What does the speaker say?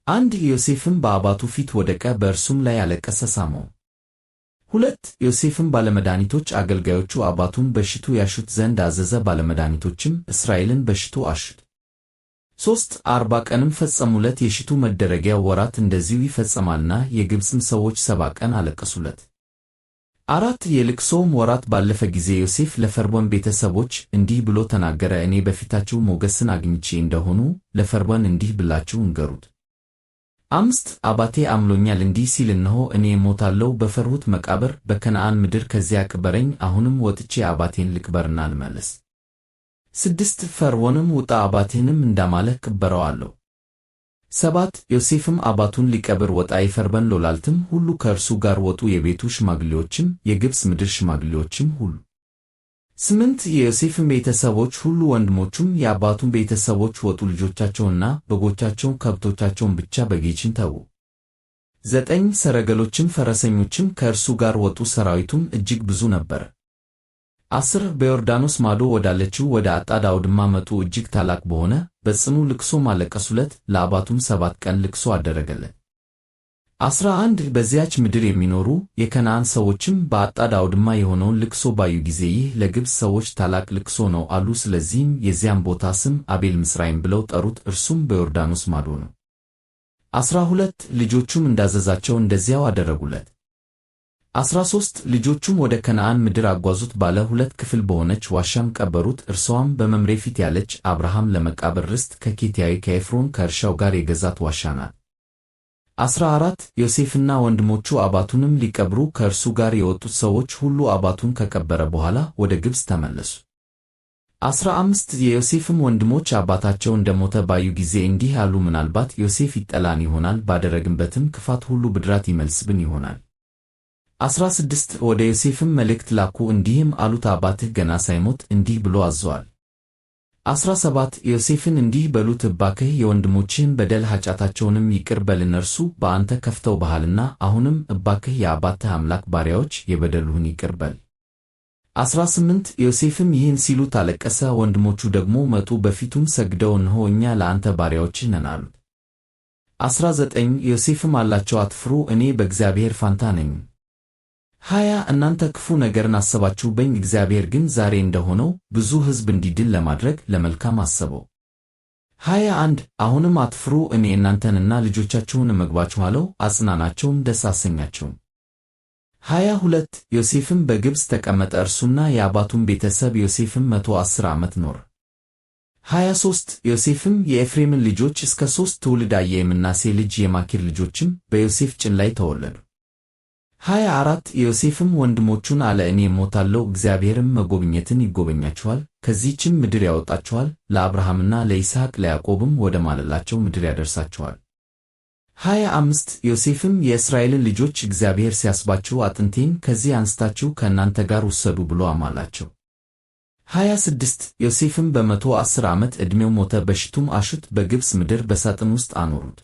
1 ዮሴፍም በአባቱ ፊት ወደቀ፣ በእርሱም ላይ አለቀሰ፣ ሳመው። 2 ዮሴፍም ባለመድኃኒቶች አገልጋዮቹ አባቱን በሽቱ ያሹት ዘንድ አዘዘ። ባለመድኃኒቶችም እስራኤልን በሽቱ አሹት። 3 40 ቀንም ፈጸሙለት። የሽቱ መደረጊያ ወራት እንደዚሁ ይፈጸማልና የግብፅም ሰዎች 70 ቀን አለቀሱለት። 4 የልቅሶውም ወራት ባለፈ ጊዜ ዮሴፍ ለፈርዖን ቤተሰቦች እንዲህ ብሎ ተናገረ። እኔ በፊታችሁ ሞገስን አግኝቼ እንደሆኑ ለፈርዖን እንዲህ ብላችሁ ንገሩት። 5 አባቴ አምሎኛል እንዲህ ሲል እነሆ እኔ እሞታለሁ፣ በፈርዖን መቃብር በከነዓን ምድር ከዚያ ቅበረኝ። አሁንም ወጥቼ አባቴን ልቅበርና ልመለስ። 6 ፈርዖንም ውጣ፣ አባትህንም እንዳማለህ ቅበረው አለው። 7 ዮሴፍም አባቱን ሊቀብር ወጣ። የፈርዖን ሎላልትም ሁሉ ከእርሱ ጋር ወጡ፣ የቤቱ ሽማግሌዎችም የግብፅ ምድር ሽማግሌዎችም ሁሉ። 8 የዮሴፍም ቤተሰቦች ሁሉ ወንድሞቹም የአባቱም ቤተሰቦች ወጡ፣ ልጆቻቸውንና በጎቻቸውን ከብቶቻቸውን ብቻ በጌሤም ተዉ። 9 ሰረገሎችም ፈረሰኞችም ከእርሱ ጋር ወጡ፣ ሠራዊቱም እጅግ ብዙ ነበር። 10 በዮርዳኖስ ማዶ ወዳለችው ወደ አጣድ አውድማ መጡ። እጅግ ታላቅ በሆነ በጽኑ ልቅሶም አለቀሱለት። ለአባቱም 7 ቀን ልቅሶ አደረገለት። 11 በዚያች ምድር የሚኖሩ የከነዓን ሰዎችም በአጣድ አውድማ የሆነውን ልቅሶ ባዩ ጊዜ ይህ ለግብፅ ሰዎች ታላቅ ልቅሶ ነው አሉ። ስለዚህም የዚያን ቦታ ስም አቤል ምጽራይም ብለው ጠሩት። እርሱም በዮርዳኖስ ማዶ ነው። 12 ልጆቹም እንዳዘዛቸው እንደዚያው አደረጉለት። 13 ልጆቹም ወደ ከነዓን ምድር አጓዙት። ባለ ሁለት ክፍል በሆነች ዋሻም ቀበሩት። እርሷም በመምሬ ፊት ያለች አብርሃም ለመቃብር ርስት ከኬጢያዊ ከኤፍሮን ከእርሻው ጋር የገዛት ዋሻ ናት። 14 ዮሴፍና ወንድሞቹ አባቱንም ሊቀብሩ ከእርሱ ጋር የወጡት ሰዎች ሁሉ አባቱን ከቀበረ በኋላ ወደ ግብፅ ተመለሱ። 15 የዮሴፍም ወንድሞች አባታቸው እንደሞተ ባዩ ጊዜ እንዲህ አሉ፣ ምናልባት ዮሴፍ ይጠላን ይሆናል፣ ባደረግንበትም ክፋት ሁሉ ብድራት ይመልስብን ይሆናል። 16 ወደ ዮሴፍም መልእክት ላኩ፣ እንዲህም አሉት፣ አባትህ ገና ሳይሞት እንዲህ ብሎ አዝዞአል። 17 ዮሴፍን እንዲህ በሉት፣ እባክህ የወንድሞችህን በደል ኃጢአታቸውንም ይቅር በል፣ እነርሱ በአንተ ከፍተውብሃልና። አሁንም እባክህ የአባትህ አምላክ ባሪያዎች የበደሉህን ይቅር በል። 18 ዮሴፍም ይህን ሲሉት አለቀሰ። ወንድሞቹ ደግሞ መጡ፣ በፊቱም ሰግደው እነሆ እኛ ለአንተ ባሪያዎችህ ነን አሉት። 19 ዮሴፍም አላቸው፣ አትፍሩ፣ እኔ በእግዚአብሔር ፋንታ ነኝ። 20 እናንተ ክፉ ነገርን አሰባችሁብኝ፣ እግዚአብሔር ግን ዛሬ እንደሆነው ብዙ ሕዝብ እንዲድን ለማድረግ ለመልካም አሰበው። 21 አሁንም አትፍሩ፣ እኔ እናንተንና ልጆቻችሁን እመግባችኋለሁ። አጽናናቸውም፣ ደስ አሰኛቸውም። 22 ዮሴፍም በግብፅ ተቀመጠ፣ እርሱና የአባቱም ቤተሰብ። ዮሴፍም 110 ዓመት ኖረ። 23 ዮሴፍም የኤፍሬምን ልጆች እስከ ሦስት ትውልድ አየ። የምናሴ ልጅ የማኪር ልጆችም በዮሴፍ ጭን ላይ ተወለዱ። 24 ዮሴፍም ወንድሞቹን አለ፣ እኔ እሞታለሁ፣ እግዚአብሔርም መጎብኘትን ይጎበኛችኋል፣ ከዚህችም ምድር ያወጣችኋል፣ ለአብርሃምና ለይስሐቅ ለያዕቆብም ወደ ማለላቸው ምድር ያደርሳችኋል። 25 ዮሴፍም የእስራኤልን ልጆች እግዚአብሔር ሲያስባችሁ አጥንቴን ከዚህ አንስታችሁ ከእናንተ ጋር ውሰዱ ብሎ አማላቸው። 26 ዮሴፍም በ110 ዓመት ዕድሜው ሞተ። በሽቱም አሹት፣ በግብፅ ምድር በሳጥን ውስጥ አኖሩት።